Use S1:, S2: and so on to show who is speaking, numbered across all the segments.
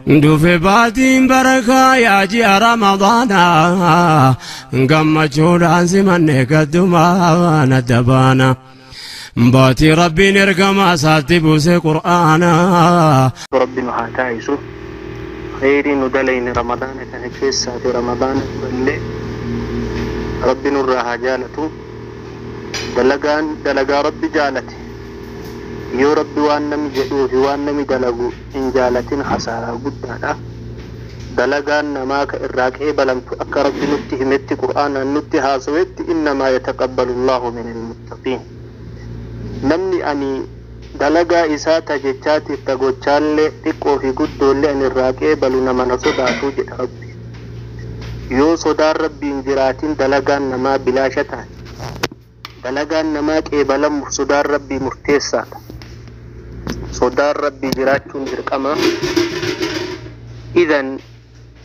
S1: Dhufe baatiin barakaa yaa ji'a Ramadaanaa, gammachuudhaan simanne gaddumaan adda baana. Baatii Rabbiin ergamaa isaatti buuse Qur'aanaa.
S2: Rabbi nu haa taasisu. Kheyrii nu dalayne Ramadaana kana keessaa fi Ramadaana durallee Rabbi nurraa haa jaalatu. Dalagaan dalagaa Rabbi jaalate. Yoo Rabbi waan namni jedhuu fi waan namni dalagu hin jaalatin, khasaaraa guddaadha. Dalagaan namaa ka irraa qeebalamtu akka Rabbi nutti himetti, Qur'aanaan nutti haasawetti, innamaa yataqabbalu Allahu min almuttaqiin. Namni ani dalagaa isaa ta jechaatiif ta gochaallee xiqqoo fi guddoollee ani irraa qeebalu nama na sodaatuu jedha Rabbi. Yoo sodaan Rabbiin jiraatin, dalagaan namaa bilaasha taate. Dalagaan namaa qeebalamuuf sodaan Rabbii murteessaadha. Sodaan Rabbii jiraachuun dirqama. Idan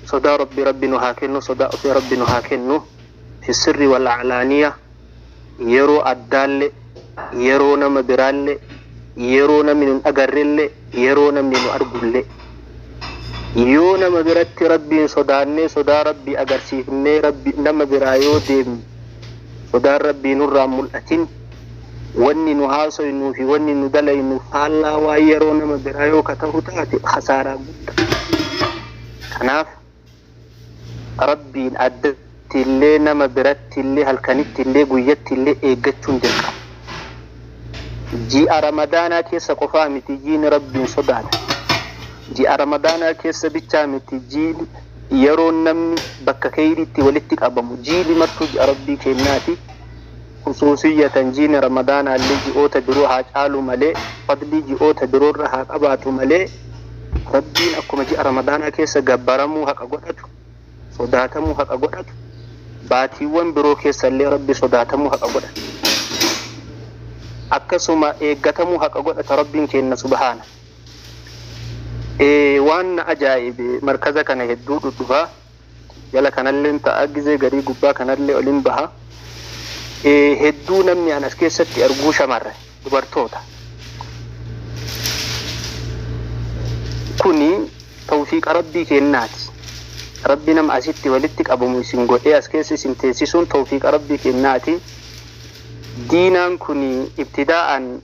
S2: sodaa Rabbi, Rabbi nu haa kennu, sodaa ofii Rabbi nu haa kennu. Fi sirri wal alaaniya, yeroo addaallee, yeroo nama biraallee, yeroo namni nun agarrellee, yeroo namni nu argullee. Yoo nama biratti Rabbiin sodaannee, sodaa Rabbii agarsiifnee, Rabbi nama biraa yoo deemne, sodaan Rabbii nurraa mul'atin, wanni nu haasoynuu fi wanni nu dalaynu faallaa waan yeroo nama biraa yoo ka ta'u taate, khasaaraa guddaa. Kanaaf Rabbiin addatti illee, nama biratti illee, halkanitti illee, guyyatti illee eeggachuun dirqama. Ji'a Ramadaanaa keessa qofaa miti jiini Rabbiin sodaata. Ji'a Ramadaanaa keessa bichaa miti jiini yeroo namni bakka kheyriitti walitti qabamu. Jiini martuu ji'a Rabbii kennaati. Khusuusiyyatan jiini Ramadaanaa illee ji'oota biroo haa caalu malee, fadlii ji'oota biroorra haa qabaatu malee, Rabbiin akkuma ji'a Ramadaanaa keessa gabbaramuu haqa godhatu, sodaatamuu haqa godhatu, baatiiwwan biroo keessa illee Rabbi sodaatamuu haqa godhatu. Akkasuma eeggatamuu haqa godhata Rabbiin kenna subhaana. Waan na ajaa'ibe, markaza kana hedduu dhudhufaa, jala kanallee ta'a, gizee garii gubbaa kanallee olin baha. Hedduu namni an as keessatti arguu shamarre dubartoota. Kuni tawfiiqa Rabbii kennaati. Rabbi nama asitti walitti qabamu isin godhee as keessa isin teessisuun tawfiiqa Rabbii kennaati. Diinaan kuni ibtidaa'an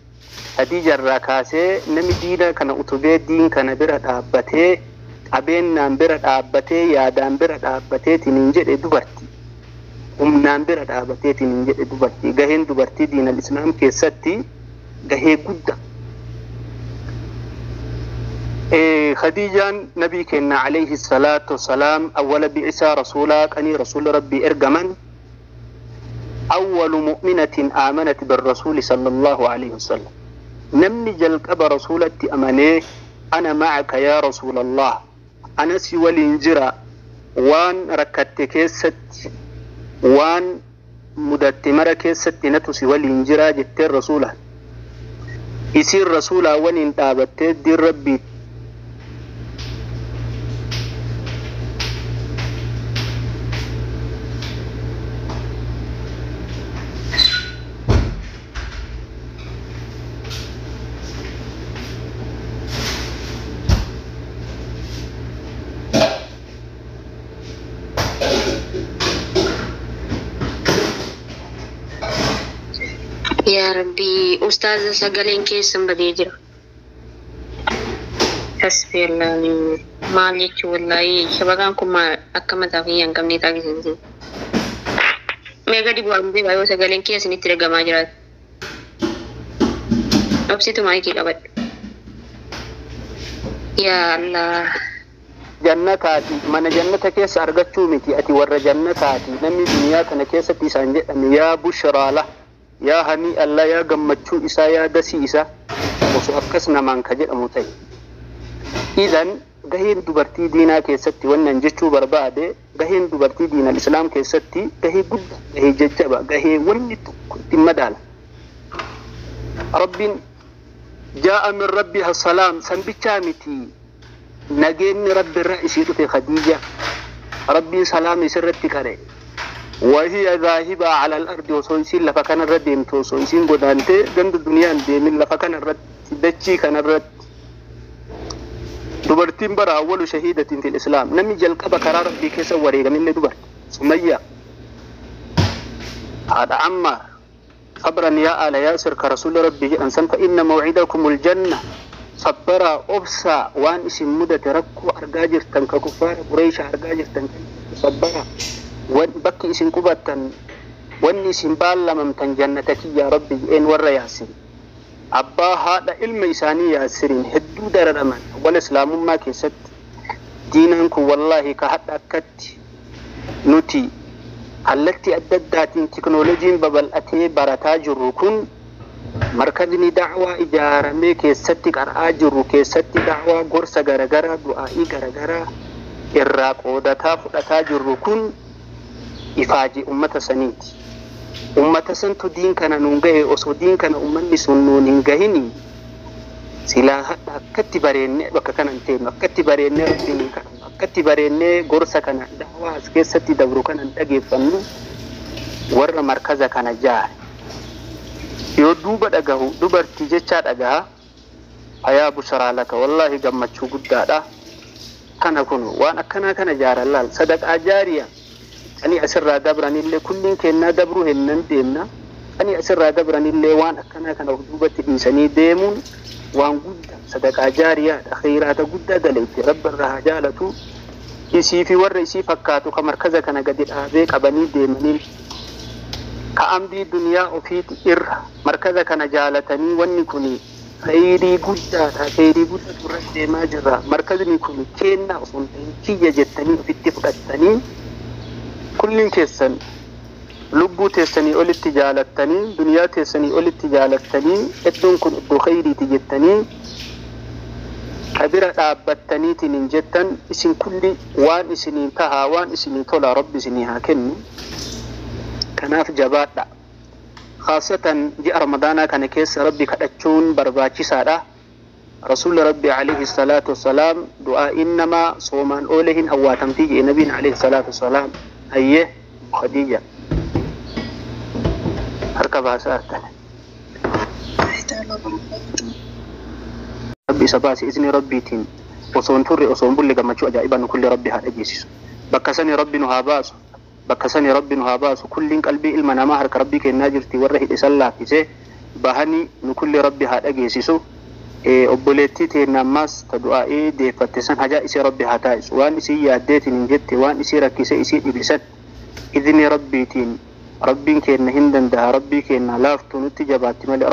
S2: Khadiijarraa kaasee namni diina kana utubee, diin kana bira dhaabbatee, qabeennaan bira dhaabbatee, yaadaan bira dhaabbateetiin hin jedhe dubartii. Humnaan bira dhaabbateetiin hin jedhe dubartii. Gaheen dubartii diinal islaam keessatti gahee guddaa. Khadiijaan nabii kenna alayhi salaatu wasalaam awwala bi'isaa rasuulaa qanii rasuula Rabbii ergaman, awwalu mu'minatin aamanat birrasuuli sallallahu alayhi wasallam. Namni jalqaba rasuulatti amanee, "Ana ma'aka yaa rasuulallah, ana si waliin jira, waan rakkatte keessatti, waan mudatte mara keessatti natu si waliin jira," jetteen rasuulaan. Isiin rasuulaa waliin dhaabattee diin Rabbii
S3: Yaa Rabbi, ustaaza, sagaleen keessan badee jira. Tasbeellaa maal jechuu, wallaahi shabakaan kun maal akka mataa fi hin qabne taasise. Mee gadi bu'aa beekaa yoo sagaleen kee isinitti dhagamaa jiraate. Obsitu, maayikii qabadhu. Yaa Allah.
S2: Jannataati, mana jannata keessa argachuu miti, ati warra jannataati namni duniyaa kana keessatti isaan jedhame, yaa bushraa la, yaa hanii Allah, yaa gammachuu isaa, yaa dasii isaa, osoo akkas namaan ka jedhamu ta'e. Idan gaheen dubartii diinaa keessatti, wannan jechuu barbaade, gaheen dubartii diinal islaam keessatti gahee guddaa, gahee jajjaba, gahee wanni tokko ittiin madaala. Rabbiin jaa'a min rabbiha salaam sanbichaa miti, nageenyi Rabbi irra isii dhufe. Khadiija Rabbiin salaama isirratti qare. Wahiya zaahibaa ala al-ardi, osoo isiin lafa kanarra deemtu, osoo isiin godaantee ganda duniyaan deemin, lafa kanarratti, dachii kanarratti Dubartiin bara awwalu shahiidatin fil islaam, namni jalqaba karaa rabbii keessa wareegamillee dubarti. Sumayyaa haadha Ammaar, sabran yaa ala Yaasir, ka rasuulli rabbii jedhan san, fa inna mawcidakumul janna. Sabbaraa, obsaa, waan isin mudate, rakkoo argaa jirtan, ka kuffaara Qureesha argaa jirtan, sabbaraa. Bakki isin qubattan, wanni isin baallamamtan jannata kiyya rabbi jedheen. Warra Yaasir, abbaa, haadha, ilma isaanii Yaasiriin hedduu dararaman awwala islaamummaa keessatti. Diinaan kun wallaahi ka hadha akkatti nuti kallattii adda addaatiin tiknooloojiin babal'atee barataa jirru kun, markazni da'waa ijaaramee keessatti qara'aa jirru, keessatti da'waa gorsa garagaraa, du'aa'ii garagaraa irraa qoodataa fudhataa jirru kun ifaaji ummata saniiti. Ummata santu diin kana nuun gahe. Osoo diin kana ummanni sun nuun hin gahini, silaa hadha akkatti bareennee bakka kana hin teenyu, akkatti bareennee rabbiin hin kadhannu, akkatti bareennee gorsa kana, da'waa as keessatti dabru kana hin dhageeffannu. Warra markaza kana jaare yoo duuba dhagahu, dubartii jechaa dhagaha, ayaa busharaa laka, wallaahi gammachuu guddaadha. Kana kun waan akkanaa kana jaaran laal, sadaqaa jaariya. Ani asirraa dabranillee, kulliin kennaa dabruu hennan deemna, ani asirraa dabranillee waan akkanaa kana of duubatti dhiisanii deemuun waan guddaa, sadaqaa jaariyaadha, khayraata guddaa dalayte. Rabbi irraa haa jaalatu isii fi warra isii fakkaatu ka markaza kana gadi dhaabee qabanii deemanii, ka amrii duniyaa ofiiti irra markaza kana jaalatanii. Wanni kun khayrii guddaadha, khayrii guddatu irra deemaa jirra. Markazni kun kennaa osoo hin ta'in kiyya jettanii ofitti fudhattanii, kulliin keessan lubbuu teessanii olitti jaalattanii, duniyaa teessanii olitti jaalattanii, iddoon kun iddoo khayriiti jettanii ka bira dhaabbattaniitiin hin jettan, isin kulli waan isinii tahaa, waan isinii tolaa rabbi isinii haa kennu. Kanaaf jabaadha. Khaasatan ji'a ramadaanaa kana keessa rabbi kadhachuun barbaachisaadha. Rasuulli rabbi alayhi salaatu wassalaam du'aa'iin namaa soomaan oole hin awwaatamtii jedhe nabiin alayhi salaatu wassalaam. Hayyee, Khadiija harka baasaa argane. Rabbi isa baase izni rabbiitiin osoo hin turre, osoo hin bulle, gammachuu ajaa'ibaa nu kulli rabbi haa dhageessisu. Bakka sani rabbi nu haa baasu, bakka sani rabbi nu haa baasu. Kulliin qalbii ilma namaa harka rabbii kennaa jirti. Warra hidhe san laaffisee bahanii nu kulli rabbi haa dhageessisu. Obboleettii teenna ammaas ta du'aa'ii deeffatte san hajaa isii rabbi haa taa'isu. Waan isii yaaddeetiin hin jette, waan isii rakkisee isii dhibe san idni rabbiitiin rabbiin kenna hin danda'a. Rabbii kenna laaftuu nutti jabaatti malee,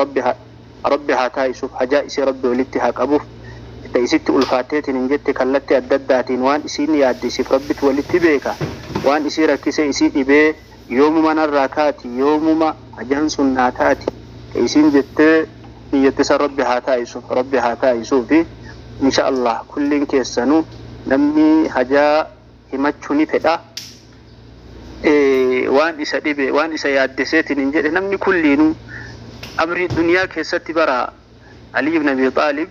S2: rabbi haa taa'isuuf, hajaa isii rabbi walitti haa qabuuf. Ta isitti ulfaatteetiin hin jette, kallattii adda addaatiin waan isiin yaadde isiif rabbitu walitti beeka. Waan isii rakkisee isii dhibee, yoomuma narraa kaati, yoomuma hajaan sun naa taati ta isiin jettee niyyatti san rabbi haa taa'isuuf, rabbi haa taa'isuufi insha Allah. Kulliin keessanuu namni hajaa himachuu ni fedha. Waan isa dhibe, waan isa yaaddeseetiin hin jedhe, namni kulliinuu amri duniyaa keessatti bara Ali ibn Abi Xaalib,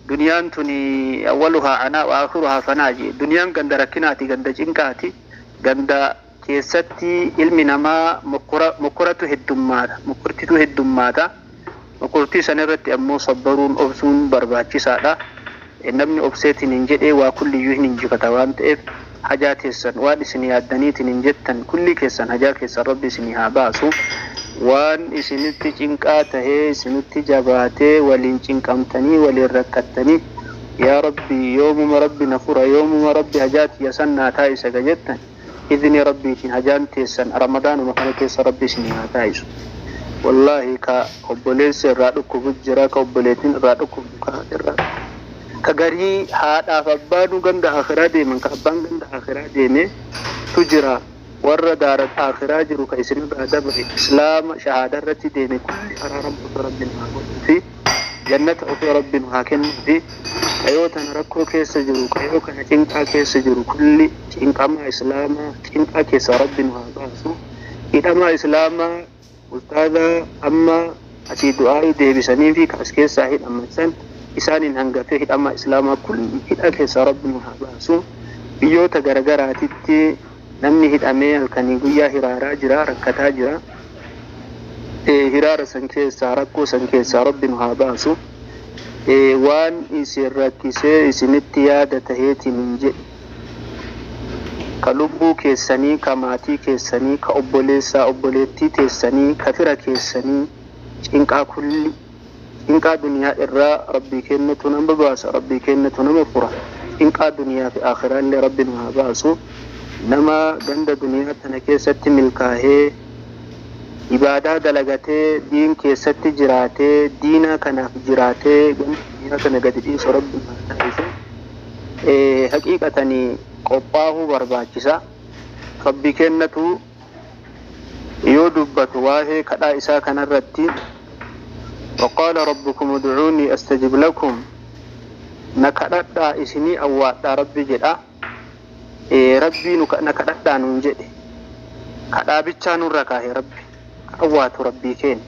S2: duniyaan tuni awwaluhaa anaa wa akhiruhaa fanaa jee. Duniyaan ganda rakkinaati, ganda cinqaati, ganda keessatti ilmi namaa mokkoratu heddummaata, mokkortitu heddummaata. Mokkortii san irratti ammoo sabbaruun, obsuun barbaachisaadha. Namni obseetiin hin jedhee waa kulliyyuu hin injifata waan ta'eef, hajaa teessan, waan isin yaaddaniitiin hin jettan, kulli keessan hajaa keessan rabbi isinii haa baasu. Waan isinitti cinqaa tahee isinitti jabaatee, waliin cinqamtanii, waliin rakkattanii, yaa rabbi yoomuma rabbi na fura, yoomuma rabbi hajaa tiyya san naa taa'isa ga jettan, idni rabbiitiin hajaan teessan ramadaanuma kana keessa rabbi isinii haa taa'isu. Wallaahi ka obboleessi irraa dhukkubu jira, ka obboleettiin irraa dhukkubu, ka irraa ka garii haadhaaf abbaanuu ganda akhiraa deeman, ka abbaan ganda akhiraa deeme tu jira. Warra daara akhiraa jiru, ka isinirraa dabre, islaama shahaadaa irratti deeme kulli araarama osoo rabbi nu haa godhuu fi jannata osoo rabbi nu haa kennuu fi qayoo tana rakkoo keessa jiru, qayoo kana cinqaa keessa jiru, kulli cinqamaa islaamaa cinqaa keessaa rabbi nu haa baasu. Hidhamaa islaamaa ustaaza amma asii du'aa'ii deebisanii fi as keessaa hidhaman san isaaniin hangafee hidhamaa islaamaa kulli hidha keessaa rabbi nu haa baasu. Biyyoota garagaraatitti namni hidhamee halkanii guyyaa hiraaraa jira, rakkataa jira. Hiraara san keessaa, rakkoo san keessaa rabbi nu haa baasu. Waan isin rakkisee isinitti yaada taheetiin hin jedhe ka lubbuu keessanii, ka maatii keessanii, ka obboleessaa obboleettii teessanii, ka fira keessanii, cinqaa kulli cinqaa duniyaa irraa Rabbii kennatu nama baasa, Rabbii kennatu nama fura. Cinqaa duniyaa fi akhiraa illee Rabbi nu haa baasu. Nama ganda duniyaa tana keessatti milkaahee ibaadaa dalagatee diin keessatti jiraatee diinaa kanaaf jiraatee ganda duniyaa tana gadi dhiisu Rabbi nu haa taasisu. Haqiiqatanii qophaa'uu barbaachisa. Rabbi kennatu yoo dubbatu waa'ee kadhaa isaa kanarratti, وقال ربكم ادعوني أستجب لكم, نكددا إسني أوادha Rabbi jedha. Rabbii na kadhadhaa nuun jedhe, kadhaa bichaa nurra kaahe. Rabbi ka awwaatu Rabbii keenya,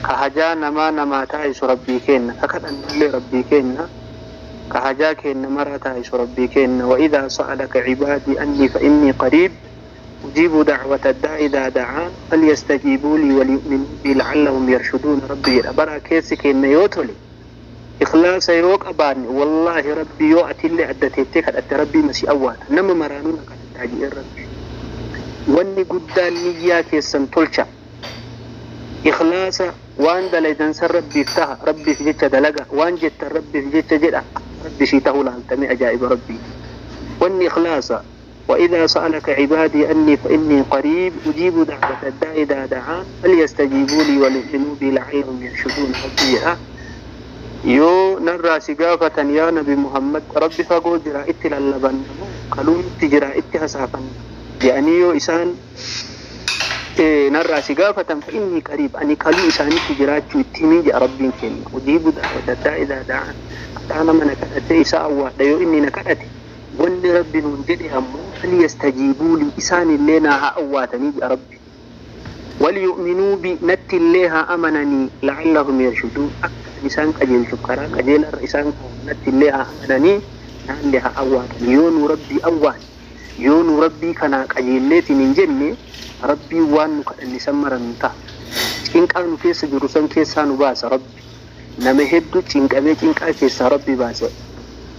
S2: ka hajaa namaa namaa taa'isu Rabbii keenya, ka kadhannullee Rabbii keenya, ka hajaa keenya maraa taa'isu Rabbii keenya. وإذا سألك عبادي عني فإني قريب أجيب دعوة الداع إذا دعان فليستجيبوا لي وليؤمنوا بي لعلهم يرشدون. Rabbi jedha bara keessi keenya yoo tole, ikhlaasa yoo qabaanne, wallaahi Rabbi yoo atillee adda teettee kadhatte Rabbii masii awwaata. Nama maraanuu na kadhattaa jedheen. Rabbi wanni guddaan niyyaa keessan tolcha, ikhlaasa waan dalaydan san Rabbiif taha, Rabbiif jecha dalaga, waan jettan Rabbiif jecha jedha, Rabbi sii tahuu laaltame. Ajaa'iba Rabbii wanni ikhlaasa. وإذا سألك عبادي عني فإني قريب أجيب دعوة الداع إذا دعان فليستجيبوا لي وليؤمنوا بي لعلهم يرشدون. Rabbi yoo narraa si gaafatan, yaa Nabi Muhammad, Rabbi fagoo jira itti lallabanna moo kaluutti jira itti hasaafanna jedhanii yoo isaan narraa si gaafatan, فإني قريب, ani kaluu isaanitti jiraachuu itti himii jedha Rabbiin kenna. أجيب دعوة الداع إذا دعان, kadhaa nama na kadhatee isaa awwaadha yoo inni na kadhate. Wanni Rabbi nuun jedhe ammoo فليستجيبوا لي, isaan illee naa haa awwaatanii jedha Rabbi, وليؤمنوا بي, natti illee haa amananii, لعلهم يرشدون, akka isaan qajeelchuuf karaa qajeelarra isaan natti illee haa amananii naallee haa awwaatanii. Yoo nu Rabbii awwaan, yoo nu Rabbii kanaa qajeelleetiin hin jenne, Rabbii waan nu kadhanne san mara nu ta'a. Cinqaa nu keessa jiru san keessaa nu baasa. Rabbi nama hedduu cinqamee cinqaa keessaa Rabbi baase.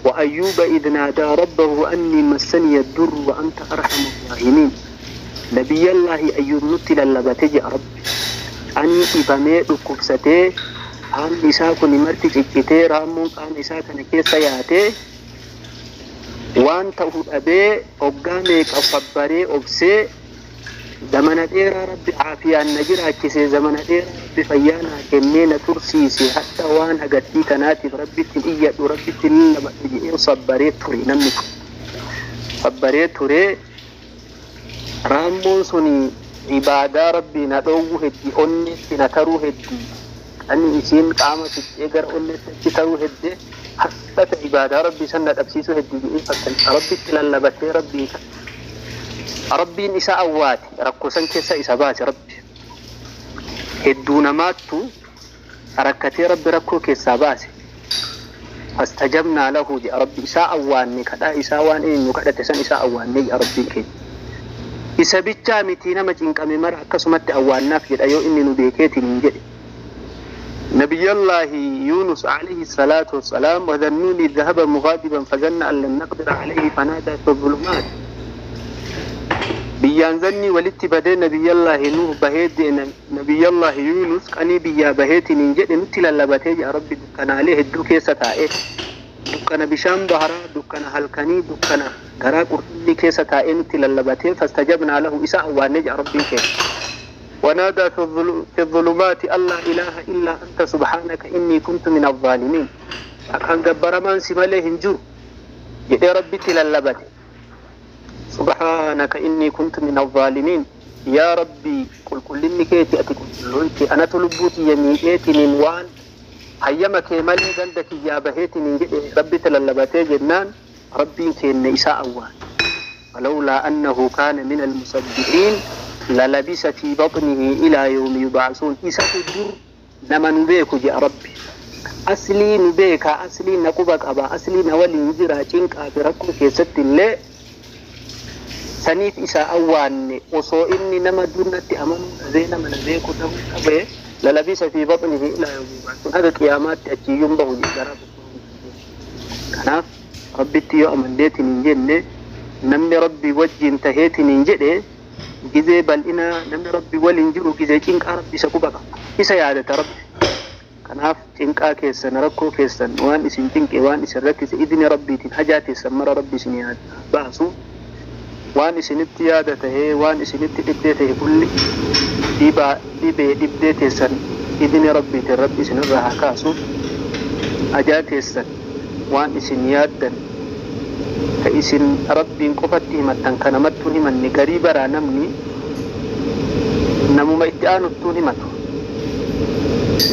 S2: وأيوب إذ نادى ربه أني مسني الضر وأنت أرحم الراحمين. نبي الله أيوب nutti lallabate jedha Rabbi. Ani dhibamee dhukkubsatee qaamni isaa kun marti ciccitee raammoon qaama isaa kana keessa yaatee waan ta'u dhabee hoggaa meeqa sabbaree obsee zamana dheeraa Rabbi caafiyaan na jiraachise, zamana dheeraa Rabbi fayyaa naa kennee na tursiise, hadha waan agartii kanaatiif Rabbitti hin iyyadhu, Rabbitti hin lallabadhu jedhee sabbaree ture. Namni kun sabbaree ture. Raammoon suni ibaadaa Rabbii na dhoowwu heddi, onneetti na taruu heddi, ani isiin qaama fixxee gara onneetti achi taruu hedde, hadhata ibaadaa Rabbii san na dhabsiisuu heddi jedhee fakkan Rabbitti lallabatee Rabbii Rabbiin isa awwaate, rakkoo san keessa isa baase. Rabbi hedduu namaattu rakkatee Rabbi rakkoo keessaa baase. فاستجبنا له jedha Rabbi, isaa awwaanne, kadhaa isaa waan eenyu kadhate san isaa awwaanne jedha Rabbiin keenya. Isa bichaa miti, nama cinqame mara akkasumatti awwaannaaf jedha yoo inni nu beekeetiin hin jedhe. نبي الله يونس عليه الصلاة والسلام, وذا النون إذ ذهب مغاضبا فظن أن لن نقدر عليه فنادى في الظلمات. Biyyaan zanni walitti badee Nabiyyallaahi Nuh bahee, Nabiyyallaahi Yunus qanii biyyaa baheetiin hin jedhe nutti lallabatee jedha Rabbi. Dukkanaalee hedduu keessa taa'ee, dukkana bishaan baharaa, dukkana halkanii, dukkana garaa qurxummii keessa taa'ee nutti lallabatee, فاستجبنا له, isa awwaanne jedha Rabbiin keenya. ونادى في الظلمات أن لا إله إلا أنت سبحانك إني كنت من الظالمين, أكان gabbaramaan si malee hin jiru jedhee Rabbitti lallabate. سبحانك إني كنت من الظالمين, yaa Rabbii qulqullinni keeti, ati qulqulloyti, anatu lubbuuti yamiidheetiniin waan hayyama kee malee ganda kiyyaa baheetiniin jedhe Rabbitti lallabatee jennaan Rabbiin keenya isaa awwaale. فلولا أنه كان من المسبحين للبث في بطنه إلى يوم يبعثون. Isatu dur nama nu beeku jedha Rabbi. Aslii nu beeka, aslii na quba qaba, aslii na waliin jira cinqaa fi rakkoo keessatti illee, saniif isa awwaanne. Osoo inni nama dur natti amanuu dhabee nama na beeku ta'uu dhabe lalabisa fi baxnihi ilaa yawmi yub'athuun haga qiyaamaatti achiiyyuun bahu jedhe garaa kanaaf rabbitti yoo amanneetiin hin jenne namni rabbi wajjiin taheetiin hin jedhe gizee bal'ina namni rabbi waliin jiru gizee cinqaa rabbi isa quba qaba isa yaadata rabbi kanaaf cinqaa keessan rakkoo keessan waan isin cinqe waan isin rakkise idni rabbiitiin hajaa teessan mara rabbi isin baasu waan isinitti yaada tahee waan isinitti dhibdee tahe kulli dhibee dhibdee teessan idni rabbiitiin rabbi isinirraa haa kaasu hajaa teessan waan isin yaaddan ka isin rabbiin qofatti himattan ka namattuun himanne garii baraa namni namuma itti aanuttuun himatu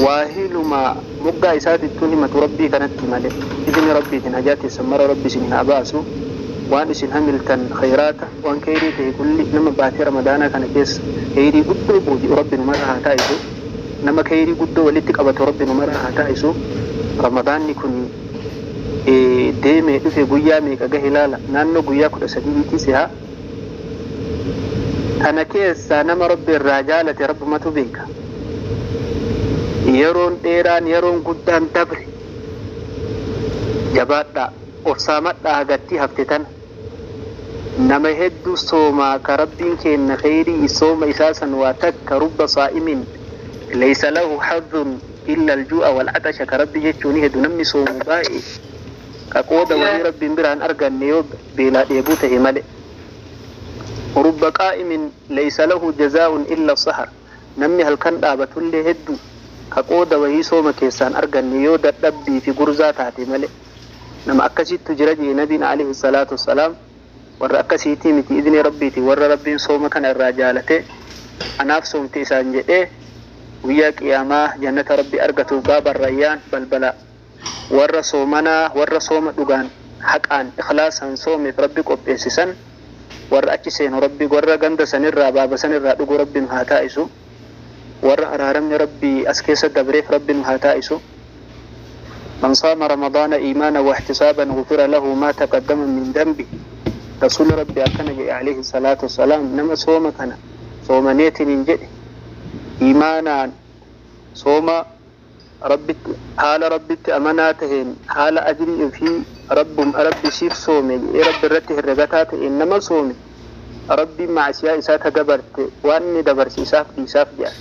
S2: waahiluma moggaa isaatittuun himatu rabbii kanatti male idni rabbiitiin hajaa teessan mara rabbi isin haa baasu waan isin hamiltan khayraata waan khayrii ta'e kulli nama baatee ramadaanaa kana keessa khayrii guddoo booji'u rabbi numarra haa taa'isu nama khayrii guddoo walitti qabatu rabbi numarra haa taa'isu ramadaanni kun deemee dhufe guyyaa meeqa gahe ilaala naannoo guyyaa 13 si'a kana keessa nama rabbi irraa jaalate rabbumatu beeka yeroon dheeraan yeroon guddaan dabre jabaadhaa obsaamadhaa hagattii hafte tana nama hedduu soomaa ka rabbiin kenna khayrii sooma isaa san waa takka rubba saa'imin laysa lahu hazzun illa alju'a wal'atasha ka rabbi jechuuni heddu namni soomu baay'ee ka qooda walii rabbiin biraan arganne yoo beelaa dheebuu tahe male rubba qaa'imin laysa lahu jazaa'un illa sahar namni halkan dhaabatullee hedduu ka qooda wahii sooma keessaan arganne yoo dadhabbii fi gurzaa taate male nama akkasittu jira jee nabiin alayhi salaatu wassalaam warra akkasiitii miti idni rabbiiti warra rabbiin sooma kana irraa jaalate anaaf soomte isaan jedhee guyyaa qiyaamaa jannata rabbi argatuuf baaba rayyaan balbala warra soomanaa warra sooma dhugaan haqaan ikhlaasaan soomeef rabbi qopheessisan warra achi seenu rabbi warra ganda sanirraa baaba sanirraa dhugu rabbi nu haa taa'isu warra araaramni rabbi as keessa dabreef rabbi nu haa taa'isu من صام رمضان إيمانا واحتسابا غفر له ما تقدم من ذنبه رسول ربي أكن عليه الصلاة والسلام نما صوم كان صوم نيت نجد إيمانا صوم ربي حال ربي أماناتهن حال أجري في رب ربي شيف صومي رب رته الرغتات إنما صومي ربي معسيا إسا تدبرت وأني دبرت إساف إساف جاء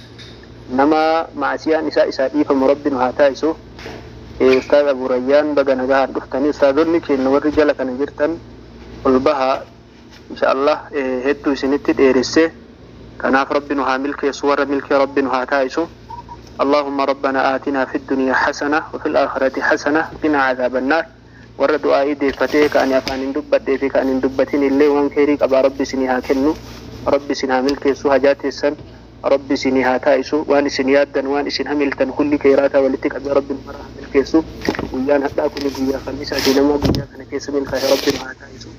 S2: نما معسيا نساء إساء إيفم ربي نهاتايسو Ustaaz Abu Rayyaan baga nagaan dhuftanii ustaazonni keenya warri jala kana jirtan ol bahaa insha Allah hedduu isinitti dheeresse kanaaf rabbi nu haa milkeessu warra milkee rabbi nu haa taa'isu اللهم ربنا آتنا في الدنيا حسنة وفي الآخرة حسنة قنا عذاب النار warra du'aa'ii deeffatee ka'anii afaan hin dubbadhee fi ka'anii hin dubbatin illee waan khayrii qabaa rabbi isinii haa kennu rabbi isin haa milkeessu hajaa teessan rabbi isinii haa taa'isu waan isin yaaddan waan isin hamiltan kulli khayraata walitti qabee rabbi numarra haa milkeessu guyyaan hadhaa kuni guyyaa khamiisaati nama guyyaa kana keessa milkaa'e rabbi nu haa taa'isu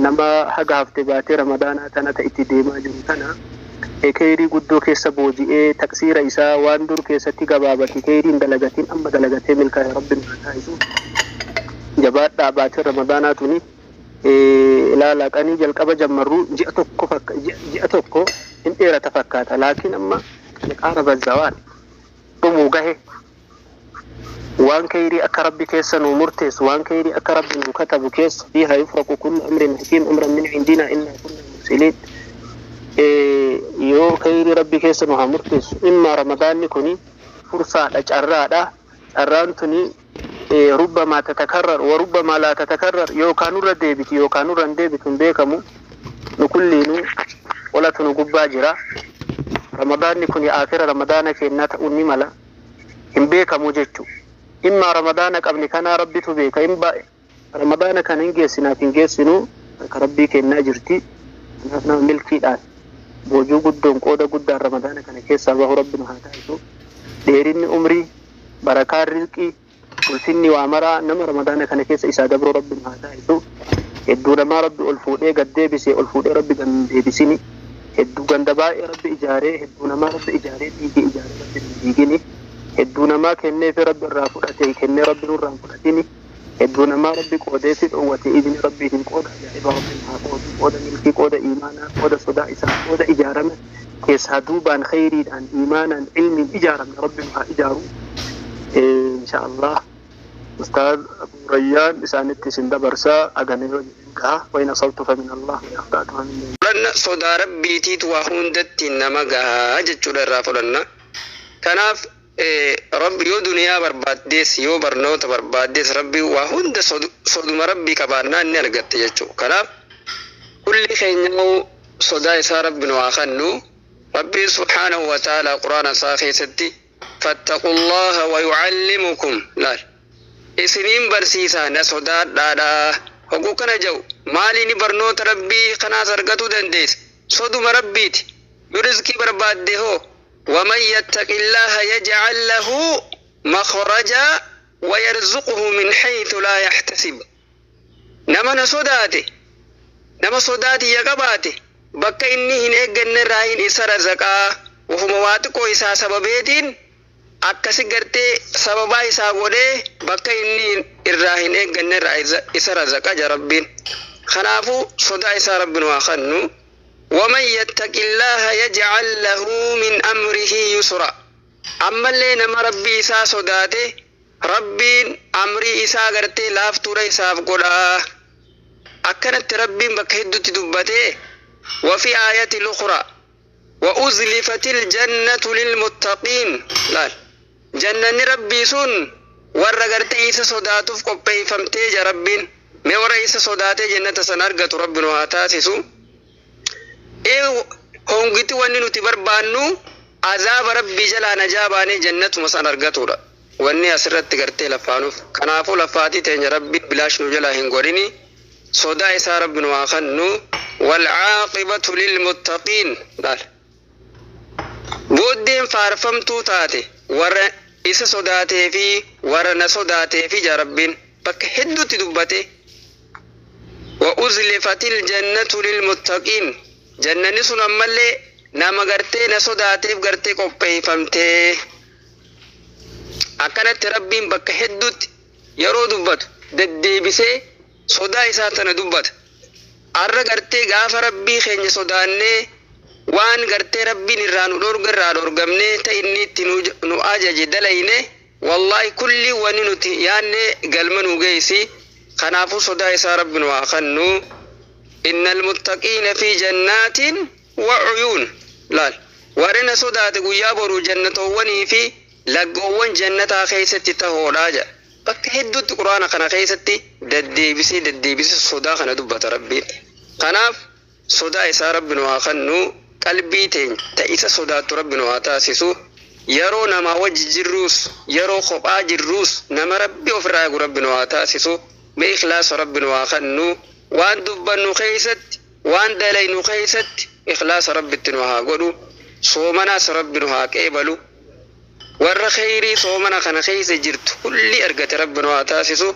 S2: nama haga hafte baatee ramadaanaa tana ta itti deemaa jiru tana khayrii guddoo keessa booji'ee taqsiira isaa waan dur keessatti gabaabate khayriin dalagatiin amma dalagatee milkaa'e rabbi nu haa taa'isu jabaadhaa baatee ramadaanaa tuni ilaala qanii jalqaba jammarruu ji'a tokko ji'a tokko hin dheerata fakkaata laakiin amma qaaraba zawaan dhumuu gahe waan khayrii akka rabbi keessa nuu murteessu waan khayrii akka rabbi nuu katabu keessa fiihaa yufraqu kullu amrin hakiim amran min cindinaa innaa kunna mursiliin yoo khayrii rabbi keessa nu haa murteessu imma ramadaanni kuni fursaadha carraadha carraan tuni ربما تتكرر وربما لا تتكرر يوكان الرديبت يوكان الرديبت بيكمو نكلينو ولا تنقبا جرا رمضان كوني آخر رمضان في النات أني ملا إن بيكمو جتشو إما رمضان قبل كان ربي تبيك إن با رمضان كان إنجيسنا إنجيسنو ربي كنا جرتي نحن ملكي الآن بوجو قدوم قودا قدام رمضان كان كيسا وهو ربنا هذا ديرين عمري بركة رزقي ulfinni waa maraa nama ramadaana kana keessa isaa dabroo rabbi nu haa taa'isu hedduu namaa rabbi ol fuudhee gad deebisee ol fuudhee rabbi gad deebisini hedduu ganda baay'ee rabbi ijaaree hedduu namaa rabbi ijaaree diigee ijaaree rabbi nu diigini hedduu namaa kenneefi rabbi irraa fudhate kennee rabbi nurraa hin fudhatini hedduu namaa rabbi qoodeefi dhoowwate idni rabbiitiin qooda ajaa'ibaa rabbi nu haa qoodu qooda milkii qooda iimaanaa qooda sodaa isaa qooda ijaarame Keessaa duubaan khayriidhaan, iimaanaan, ilmiin ijaaramne Rabbi nu haa ijaaru. Insha Allah Ustaaz Abu Rayyaan isaanitti isin dabarsaa agana yoo jedhin gaha. Wa in asabtu fa min Allah wa in akhta'tu fa minni.
S4: Fudhanna sodaa Rabbiitiitu waa hundatti nama gahaa jechuudha irraa fudhanna. Kanaaf Rabbi yoo duniyaa barbaaddees yoo barnoota barbaaddees Rabbi waa hunda soduma Rabbii qabaannaa inni argatte jechuudha. Kanaaf kulli keenyaa sodaa isaa Rabbi nu haa kennu. Rabbiin subhaanahu wa ta'ala quraana isaa keessatti fattaqullaha wa yucallimukum laal isiniin barsiisaa na sodaadhaadha. Hogguu kana jedhu maaliin barnoota Rabbii kanaas argatuu dandeessa? Soduma Rabbiiti. Yoo rizqii barbaadde hoo waman yattaqillaha yajcal lahu makhraja wa yarzuquhu min haythu laa yaxtasib. Nama na sodaate, nama sodaatiyya qabaate, bakka inni hin eegganne irraa hin isa razaqaa. Wahuma waa xiqqoo isaa sababeetiin akkasi gartee sababaa isaa godhee bakka inni irraa hin eegganne irraa isa razaqa ja Rabbiin. Kanaafuu sodaa isaa Rabbiin waa kennu. Waman yattaqillaha yajcal lahu min amrihi yusra. Ammallee nama Rabbii isaa sodaate Rabbiin amrii isaa gartee laaftuudha isaaf godhaa. Akkanatti Rabbiin bakka hedduutti dubbatee وفي آية الأخرى وأزلفت الجنة للمتقين laal jannanni Rabbii sun warra gartee isa sodaatuuf qopheeffamtee ja Rabbiin. Mee warra isa sodaatee jannata san argatu Rabbi nu haa taasisu. Ee hongiti wanni nuti barbaannu azaaba Rabbii jalaa najaa baanee jannatuma san argatudha. Wanni asirratti gartee lafaanuuf. Kanaafuu lafaatii teenya Rabbi bilaash nu jalaa hin godhini. Sodaa isaa Rabbi nu haa kennu. والعاقبة للمتقين laal booddeen faarfamtuu taate warra isa sodaatee fi warra na sodaatee fi ja Rabbiin bakka hedduutti dubbate. وأزلفت الجنة للمتقين jannanni sun ammallee nama gartee na sodaateef gartee qopheeffamtee. Akkanatti Rabbiin bakka hedduutti yeroo dubbatu deddeebisee sodaa isaa tana dubbata. Arra gartee gaafa Rabbii keenya sodaannee waan gartee Rabbiin irraa nu dhorga irraa dhorgamnee ta inni itti nu ajaje dalayne, wallaahi kulli wani nuti yaanne galma nu geessi. Kanaafuu sodaa isaa Rabbi nu haa kennu. Innal muttaqiina fi jannaatin wa cuyuun laal warri na sodaate guyyaa boruu jannatoowwanii fi laggoowwan jannataa keessatti tahoodhaa jedha. Bakka hedduutti quraana kana keessatti deddeebisee deddeebisee sodaa kana dubbata Rabbiin. Kanaaf sodaa isaa Rabbi nu haa kennu. Qalbii teenya ta isa sodaattu Rabbi nu haa taasisu. Yeroo namaa wajji jirruus yeroo kophaa jirruus nama Rabbi ofirraa eegu Rabbi nu haa taasisu. Mee ikhlaasa Rabbi nu haa kennu. Waan dubbannu keessatti waan dalaynu keessatti ikhlaasa Rabbitti nu haa godhu. Soomanaas Rabbi nu haa qeebalu. Warra khayrii soomana kana keessa jirtu kulli argate Rabbi nu haa taasisu.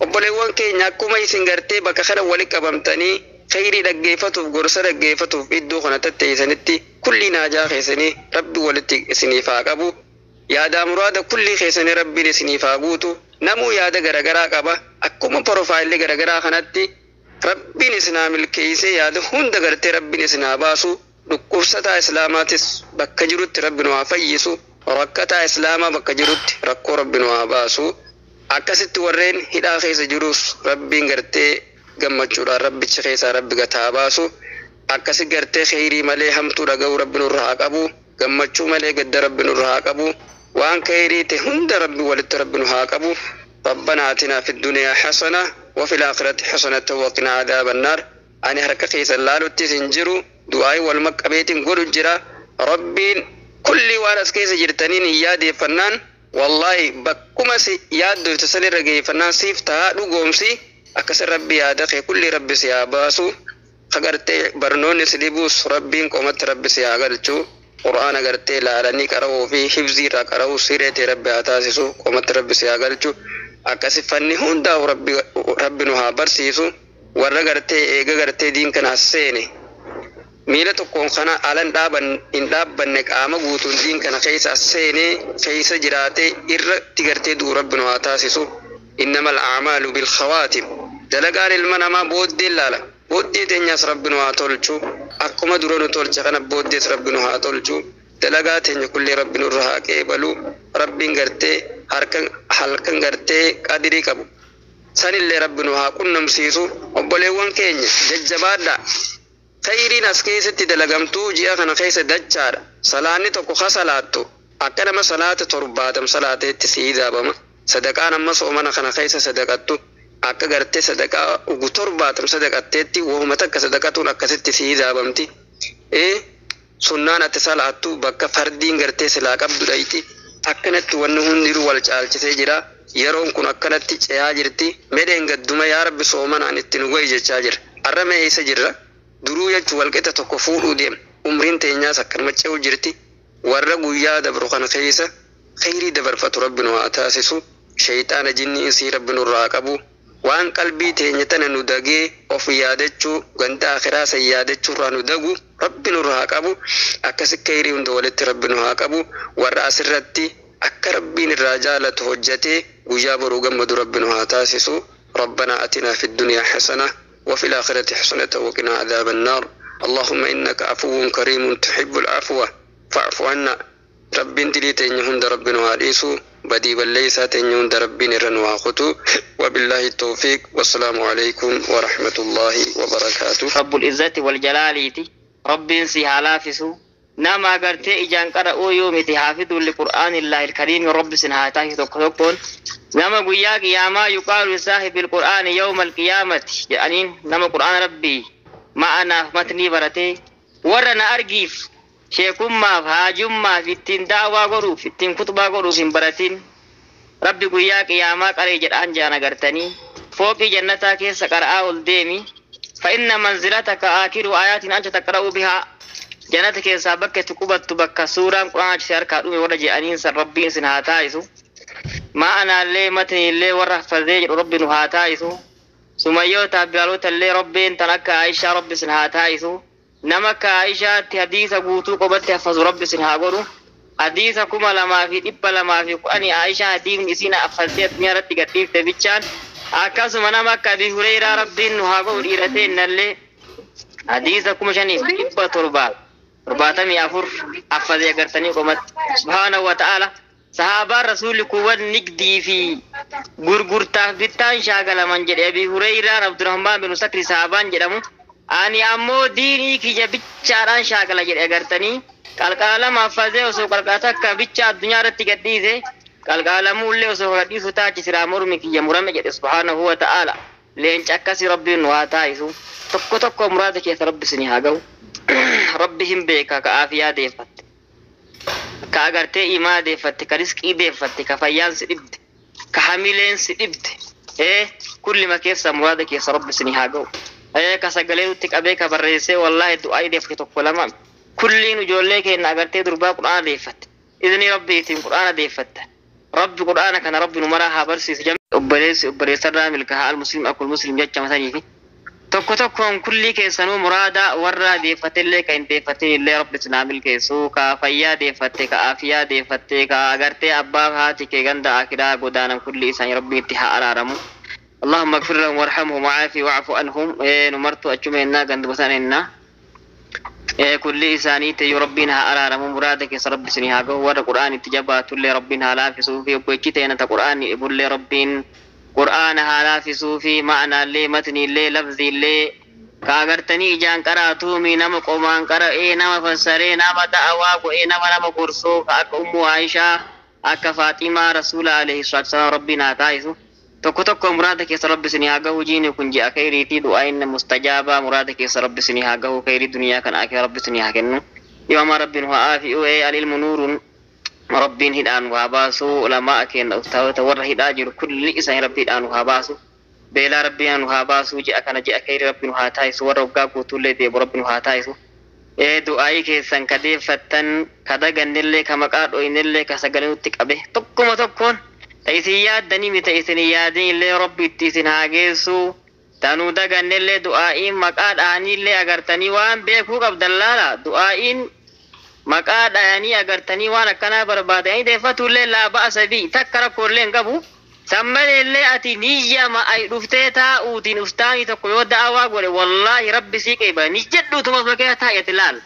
S4: Obboleewwan keenya akkuma isin gartee bakka kana walitti qabamtanii khayrii dhaggeeffatuuf gorsa dhaggeeffatuuf iddoo kana tatteessanitti kulli naajaa keessanii Rabbi walitti isiniif haa qabu. Yaadaa muraada kulli keessanii Rabbiin isiniif haa guutu. Namuu yaada garagaraa qaba. Akkuma porofaayilii garagaraa kanatti Rabbiin isin haa milkeessee yaada hunda gartee Rabbiin isin haa baasu. Dhukkubsataa Islaamaatis bakka jirutti Rabbi nu haa fayyisu. Rakkataa Islaamaa bakka jirutti rakkoo Rabbi nu haa baasu. Akkasitti warreen hidhaa keessa jirus Rabbiin gartee gammachuudhaan Rabbicha keessaa Rabbi gataa baasu. Akkasi gartee kheyrii malee hamtuu dhaga'uu Rabbi nurra haa qabu. Gammachuu malee gadda Rabbi nurra haa qabu. Waan kheyrii ta'e hunda Rabbi walitti Rabbi nu haa qabu. ربنا آتنا في الدنيا حسنة وفي الآخرة حسنة وقنا عذاب النار. أنا هركا كيس اللالوتي سنجرو دعاي والمقبيتين قولوا جرا ربين كل وارس كيس جرتنين يادي فنان والله بكما سي يادو تسني رجي فنان سيف تا دوغومسي أكسر ربي يادخي كل ربي سياباسو خغرتي برنوني سليبوس ربين قومت ربي سياغلچو قرآن غرتي لالني قرأو في حفظي را قرأو سيرتي ربي أتاسسو قومت ربي سياغلچو akkasi fanni hundaa'u Rabbi nu haa barsiisu. Warra gartee eega gartee diin kana as seene miila tokkoon kana alan dhaaban hin dhaabbanne qaama guutuun diin kana keessa as seene keessa jiraatee irratti gartee du'u Rabbi nu haa taasisu. Innamal a'maalu bilkhawaatim. Dalagaan ilma namaa booddeen laala. Booddee teenyas rabbi nu haa tolchu. Akkuma dura nu tolche kana booddees rabbi nu haa tolchu. Dalagaa teenya kullee rabbi nurra haa qeebalu. Rabbiin gartee harkan halkan gartee qadirii qabu sanillee rabbi nu haa qunnamsiisu. Obboleewwan keenya, jajjabaadha. Khayriin as keessatti dalagamtuu ji'a kana keessa dachaadha. Salaanni tokko ka salaattu akka nama salaata 70 salaateetti sii daabama. Sadaqaan amma soomana kana keessa sadaqattu akka gartee sadaqaa ugu 70 sadaqatteetti wahuma takka sadaqatuun akkasitti sii daabamti. Ee, sunnaan ati salaattu bakka fardiin gartee silaa qabdu dhayti. Akkanatti wanni hundinuu wal caalchisee jira. Yeroon kun akkanatti ce'aa jirti. Medheen gadduma yaa rabbi soomanaan itti nu gahi jechaa jira. Arra mee eessa jirra? Duruu jechuu walqixa tokko fuudhuu deema. Umriin teenyaas akkanuma ce'u jirti. Warra guyyaa dabru kana keessa khayrii dabarfatu rabbi nu haa taasisu. Shayxaana jinni insii rabbi nurraa haa qabu. Waan qalbii teenya tana nu dagee of yaadachuu ganda akhiraa san yaadachuurraa nu dagu rabbi nurraa haa qabu. Akkasi khayrii hunda walitti rabbi nu haa qabu. Warra asirratti akka rabbiin irraa jaalatu hojjatee guyyaa boruu gammadu rabbi nu haa taasisu. ربنا أتنا في الدنيا حسنة وفي الآخرة حسنة وقنا عذاب النار. اللهم إنك عفو كريم تحب العفو فاعف عنا. ربين دلي تيني هند ربنا وعليسو بدي بليسا تيني هند ربين رنواختو. وبالله التوفيق، والسلام عليكم ورحمة الله وبركاته.
S5: رب العزة والجلال rabbiin si haa laafisu. Nama agartee ijaan qara'uu yoo miti, حافظ لقرآن الله الكريم rabbi sin haa taasisu. Tokko tokkoon nama guyyaa qiyaamaa يقال لصاحب القرآن يوم القيامة jedhaniin, nama qur'aana rabbii ma'anaaf matnii baratee warra na argiif, sheekummaaf, haajummaaf, ittiin daawaa godhuuf, ittiin kutubaa godhuuf hin baratin, rabbi guyyaa qiyaamaa qaree jedhaan jaan agartanii fooqii jannataa keessa qara'aa ol deemi. فإن منزلتك آخر آيات أنت تقرأ بها. Jannata keessaa bakka itti qubattu bakka suuraan qur'aana achi harkaa dhume warra je'aniin san rabbiin sin haa taa'isu. Ma'anaallee matniillee warra haffazee jedhu rabbi nu haa taa'isu. Sumayyoota abbaalota illee rabbiin tan akka Aishaa rabbi sin haa taa'isu. Nama akka Aishaatti hadiisa guutuu qobatti haffazu rabbi sin haa godhu. Hadiisa 2210 Aishaa hadiisni isiin haffaztee addunyaa irratti gadhiifte bichaan. Akkasuma nama akka Abi Hureyraa rabbiin nu haa godhu. Dhiiratee innallee hadiisa 5774 haffazee agartanii qomatti. Subhaanahu wa ta'ala, sahaabaan rasuulli kuwwan nigdii fi gurgurtaaf bittaan shaagalaman jedhe Abi Hureyraan. Abdurrahmaan bin Sakri sahaabaan jedhamu, ani ammoo diinii kiyya bichaadhaan shaagala jedhe agartanii. Qalqaalama haffazee osoo qalqaa takka bicha addunyaa irratti gadhiise, qalqaalamuullee osoo gadhiisu taachi siraa mormi kiyya murame jedhe. Subhaanahu wa ta'ala, leenca akkasii rabbiin nu haa taa'isu. Tokko tokko muraada keessa rabbi isinii haa ga'u. Rabbi hin beeka ka aafiyaa deeffatte, ka agartee imaa deeffatte, ka risqii deeffatte, ka fayyaan si dhibde, ka hamileen si dhibde. Ee, kullima keessa muraada keessa rabbi isinii haa ga'u. Ee, ka sagalee nutti qabee ka barreessee wallaahi du'aa deeffatte tokko lama kulliin ijoollee keenya agartee durbaa qur'aana deeffatte, izni rabbiitiin qur'aana deeffatte. Rabbi qur'aana kana rabbi nu maraa haa barsiisu. Obboleessi obboleessarraa milkaa'aa. المسلم أخو المسلم jecha masaniifi tokko tokkoon kullii keessanuu muraada warra deeffattellee ka hin deeffatin illee rabbi isin haa milkeessu. Ka fayyaa deeffatte, ka aafiyaa deeffatte, ka agartee abbaa haati kee ganda akiraa godaanan kulli isaanii rabbi itti haa araaramu. اللهم اغفر لهم وارحمهم وعافي واعف عنهم. إيه، نمرت أجمعنا غند بساننا. إيه، kulli isaanii rabbiin haa araaramu. Muraada keessa rabbi isinii haa gahu. Warra qur'aan itti jabaatullee rabbiin haa laafisuu fi obboleettii teena ta qur'aanni ibullee rabbiin qur'aana haa laafisuu fi ma'anaallee matniillee lafziillee ka agartanii ijaan qaraatuumi nama qomaan qara'ee, nama fassaree, nama da'awaa godhee, nama gorsoo ka akka ummu Aishaa, akka Faaximaa rasuula alayhi salaatu wasalaam rabbiin haa taa'isu. Tokko tokko muraada keessa rabbi isinii haa gahu. Jiini kun ji'a khayriitii, du'aa mustajaabaa. Muraada keessa rabbi isinii haa gahu. Khayrii duniyaa kan akira rabbi isinii haa kennu. Yooma rabbiin haa aafi'u. Ee, العلم نور. Rabbiin hidhaan haa baasu. Ulamaa keenya ustaawota warra hidhaa jiru kulli isaanii rabbi hidhaan haa baasu. Beelaa rabbiin haa baasu. Ji'a kana ji'a khayrii rabbiin haa taa'isu. Warra waggaa guutuullee deebu rabbiin haa taa'isu. Ee, du'aayii keessan ka deeffattan, ka dagannillee, ka maqaa dho'inillee, ka sagalee nutti qabe tokkuma tokkoon ta isin yaaddanii mita isin yaadin illee rabbi itti isin haa geessu. Tanuu dagannillee du'aa'iin maqaa dhahaniillee agartanii waan beekuu qabdan laala. Du'aa'iin maqaa dhahanii agartanii waan akkanaa barbaadanii deeffatullee laa ba'asa bi takka rakkooillee hin qabu. Sammallee ati niyyama ay dhuftee taa'uutiin ustaanii tokko yoo da'awaa godhe wallaahi rabbi sii qeeba ni jedhuutuma osoo keessa taa'eeti laal.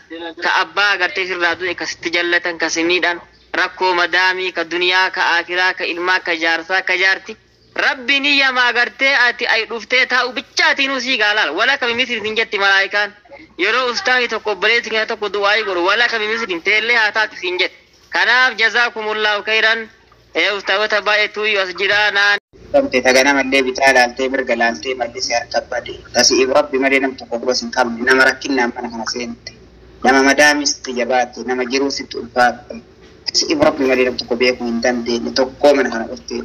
S5: Ka abbaa agartee sirraa du'e ka sitti jallatan ka si miidhan rakkoo madaamii ka duniyaa ka aakiraa ka ilmaa ka jaarsaa ka jaarti. Rabbi niyyama agartee ati ay dhuftee taa'u bichaatiinuu sii gaalaal. Wala kami misiriin jetti malaayikaan. Yeroo ustaanii tokko obboleessi keenya tokko du'aayii godhu wala kami misiriin teellee haa taatu siin jetti. Kanaaf jazaakumullahu khayran. Ustaazota baay'eetu as jira naan.
S6: Qabte taganamallee bitaa laaltee mirga laaltee mallisee harka bade. Tasi'ib rabbi malee nam tokko quba sin qabne nama rakkinnaan mana kana seente. Nama madaamis jabaate nama jiruu sitti ulfaatte. Tasi'ib rabbi malee nam tokko beekuu hin dandeenye tokkoo mana kana dhufte.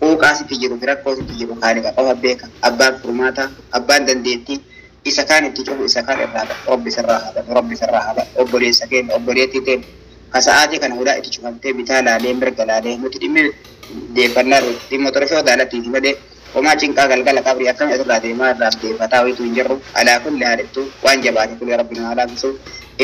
S6: Quuqaa sitti jiru rakkoo sitti jiru haaliqa qofa beeka. Abbaan furmaataa abbaan dandeettii isa kaan itti cufu isa kaan irraa haadha rabbi sirraa haadha rabbi sirraa haadha obboleessa keenya obboleettii teenya. Kasa'aati kana hudaa itti cufamtee bitaa laalee mirga laalee nuti dhimmi deeffannaa dhimma torshoo daalatiiti malee homaa cinqaa galgala qabrii akkam asirraa deemaa irraa deeffataa wayitu hin jirru alaa kulli haalittu waan jabaate kulli rabbi nu haa laaffisu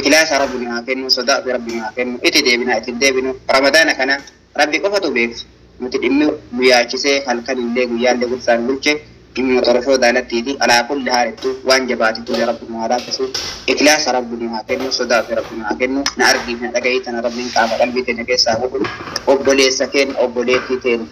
S6: ikhlaasa rabbi nu haa kennu sodaa fi rabbi nu haa kennu itti deebinaa itti deebinu ramadaana kana rabbi qofatu beeku nuti dhimmi nu yaachisee halkan illee guyyaallee gursaan bulche dhimma torshoo daalatiiti alaa kulli haalittu waan jabaate kulli rabbi nu haa laaffisu ikhlaasa rabbi nu haa kennu sodaa fi rabbi nu haa kennu na argii na dhagahii tana rabbiin qaama qalbii teenya keessaa godhu obboleessa keenya obboleettii teenya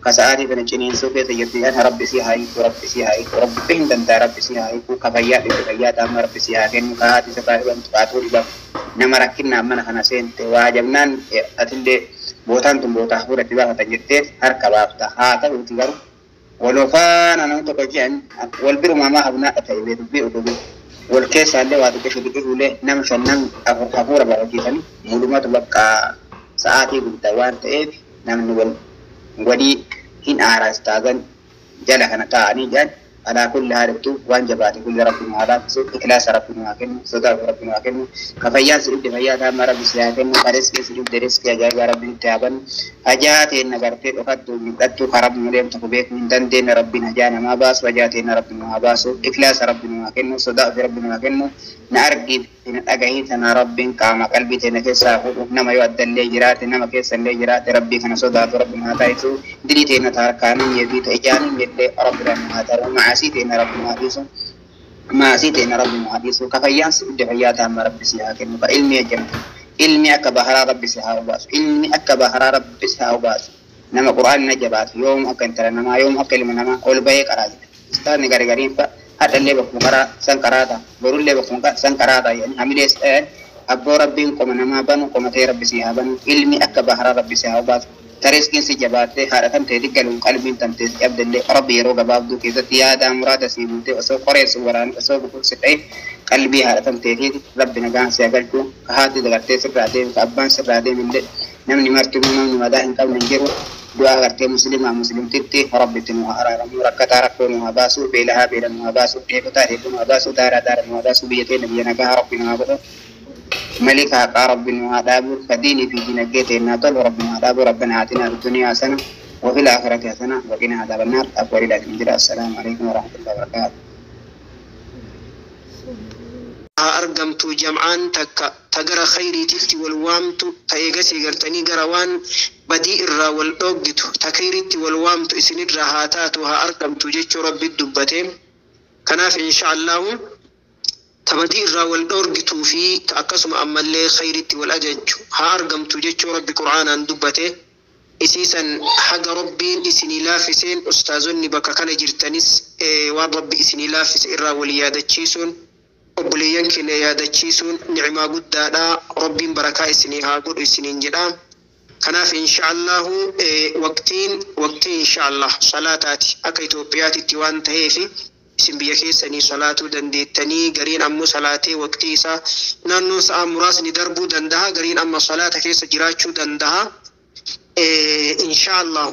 S6: kasa'aatii kana ciniinsuu keessa jirti ana rabbi si haa hiiku rabbi si haa hiiku rabbi hin danda'a rabbi si haa hiiku ka fayyaa dhibe fayyaa taama rabbi si haa kennu ka haati isa dhibamtu kaatuu dhibamu nama rakkinnaan mana kana seente waa jabnaan atillee bootaan tun bootaa hafuura itti baafatan jettee harka baafta haa ta'uuti garuu walofaana nama tokko je'an wal birumaa maa habnaa ta'e dubbii udubee wal keessaallee waa xiqqishu xiqqishuullee nama shan nam afur hafuura barachiisanii mulumatu bakka sa'aatii guddaa waan ta'eef namni wal walii hin aaraastaagan jala kana taa'anii jedhan alaa kulli haalittu waan jabaate kulli rabbi nu haa laaffisu ikhlaasa rabbi nu haa kennu sodaa rabbi nu haa kennu ka fayyaan si dhibde fayyaa taama rabbi si haa kennu ka riskii si dhibde riskii ajaa'ibaa rabbi sitti haa banu hajaa teenna gartee dhokattu mul'attu ka rabbi malee tokko beekuu hin dandeenye rabbiin hajaa namaa baasu hajaa teenna rabbi nu haa baasu ikhlaasa rabbi nu haa kennu sodaa fi rabbi nu haa kennu na argii na dhagahii tana rabbiin qaama qalbii teenya keessaa fuudhu nama yoo addallee jiraate nama keessallee jiraate rabbii kana sodaatu rabbi nu haa taasisu dilii teenya ta harkaaniin yeebii ta ijaaniin illee rabbi nu haa taru maasii teenya rabbi nu haa dhiisu maasii teenya rabbi nu haa dhiisu ka fayyaan si dhibde fayyaa taama rabbi si haa kennu ka ilmi ejjamtu ilmi akka baharaa rabbi si haa obaasu ilmi akka baharaa rabbi si haa obaasu nama qur'aanni na jabaatu yoom akka intala namaa yoom akka ilma namaa ol bahee qaraa jedha istaanni gargariin fa'a hadhallee bakkuma karaa san karaata borullee bakkuma san karaata jedhanii hamilees ta'an abboo rabbiin qoma namaa banu qomatee rabbi si haa banu ilmi akka baharaa rabbi si haa obaasu tariskiin si jabaattee haadha tan ta'e diggaluun qalbiin tan ta'e si abdallee rabbi yeroo gabaabduu keessatti yaadaa muraada sii guutee osoo qoreessu waraanu osoo bukuursi ta'e qalbii haadha tan ta'eetiiti rabbi nagaan si agalchuu ka haati dagartee sirraa deemi ka abbaan sirraa deemillee namni martinuu namni madaa hin qabne hin jiru du'aa gartee muslimaa muslimtitti rabbitti nu haa araaramu rakkataa rakkoo nu haa baasu beelahaa beela nu haa baasu dheebotaa dheebuu nu haa baasu daaraa daara nu haa baasu biyya teenya biyya nagaa rabbi nu haa godhu ملك حقا رب وعذاب فديني في دينك جيتنا طل رب وعذاب ربنا آتنا في الدنيا حسنة وفي الآخرة حسنة وقنا عذاب النار. أقوال الله السلام عليكم ورحمة الله وبركاته.
S4: Argamtu jam'aan takka tagara khayriititti wal waamtu ta eegasii gartanii gara waan badii irraa wal dhooggitu ta khayriitti wal waamtu isinirraa haa taatu haa argamtu jechuu rabbi dubbate. Kanaaf insha Allahu ta badii irraa wal dhoorgituu fi ta akkasuma ammallee khayriitti wal ajajju haa argamtu jechuu rabbi qur'aanaan dubbate. Isiisan haga rabbiin isinii laaffiseen ustaazonni bakka kana jirtanis waan rabbi isinii laaffise irraa wal yaadachiisuun obboleeyyan keenya yaadachiisuun ni'imaa guddaadha. Rabbiin barakaa isinii haa godhu isiniin jedha. Kanaaf insha Allahu waqtiin waqtii insha Allah salaataati akka Itoophiyaatitti waan ta'eef isin biyya keessanii salaatuu dandeettanii gariin ammoo salaatee waqtii isaa naannoo sa'a muraasni darbuu danda'a gariin amma salaata keessa jiraachuu danda'a. Insha Allah.